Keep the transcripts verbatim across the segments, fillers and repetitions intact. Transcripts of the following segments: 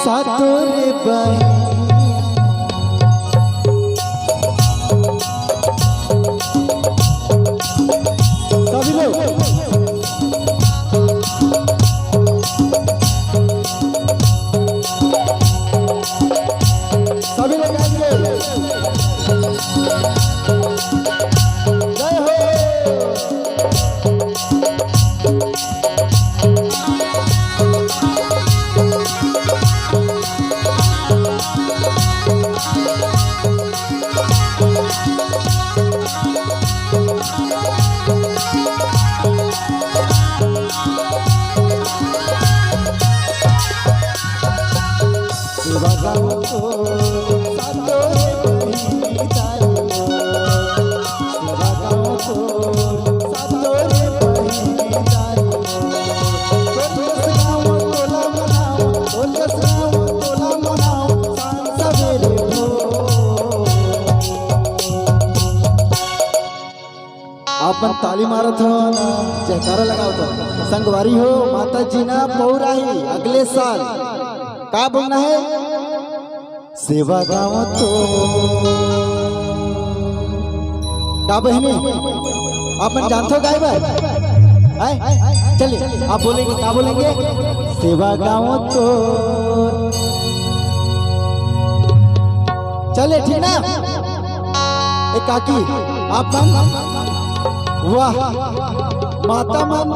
सातोरे बहिनी। सभी लोग, सभी लोग गाएंगे। जय हो। सेवा गावत सातोरे बहिनी दाई मोर। सेवा गावत सातोरे बहिनी दाई मोर। तोर जस गावत तोला मनावत, तोर जस गावत तोला मनावत, सांझ सवेरे भोर। आप मन ताली मारत हो ना, जयकारा लगावत हो। संगवारी हो, माता जी ना पौराही अगले साल का बोलना है? सेवा गावत हो। का बहिनी, आप मन जानत हो गाय बर? हैं? चलिए, आप बोलेंगे, का बोलेंगे? सेवा गावत हो। चलिए, ठीक ना? ए काकी, आप मन, वाह, माता मन,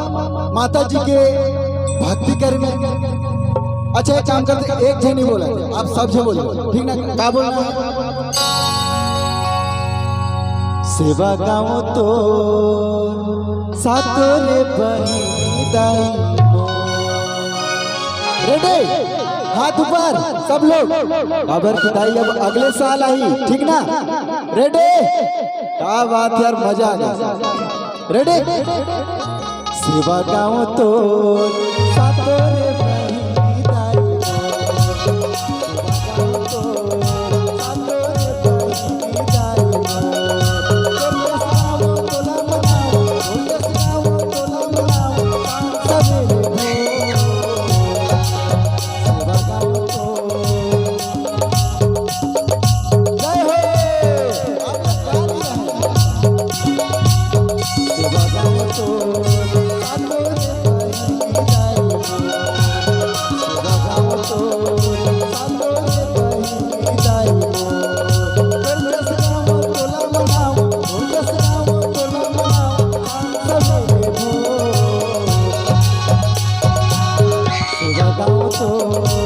माता जी के भक्ति करे में। अच्छा, एक काम करते, एक झन नहीं बोला, आप सब झन बोलो, ठीक ना? का बोलना है? सेवा गावत हो सातोरे बहिनी दाई मोर। Ready? हाथ ऊपर सब लोग। काबर कि दाई अब अगले साल आही, ठीक ना? Ready? का बात यार, मजा आ गया। Ready? सेवा गावत हो सातोरे बहिनी दाई मोर। सेवा गावत हो सातोरे बहिनी दाई मोर। तोर जस गावत तोला मनावत, तोर जस गावत तोला मनावत, सवेरे भोर। सेवा गावत हो। जय हो। आप लोग गा रहे हैं। सेवा गावत हो, सातोरे बहिनी दाई मोर। सेवा गावत हो, सातोरे बहिनी दाई मोर। तोर जस गावत तोला मनावत, तोर जस गावत तोला मनावत, सवेरे भोर। सेवा गावत हो।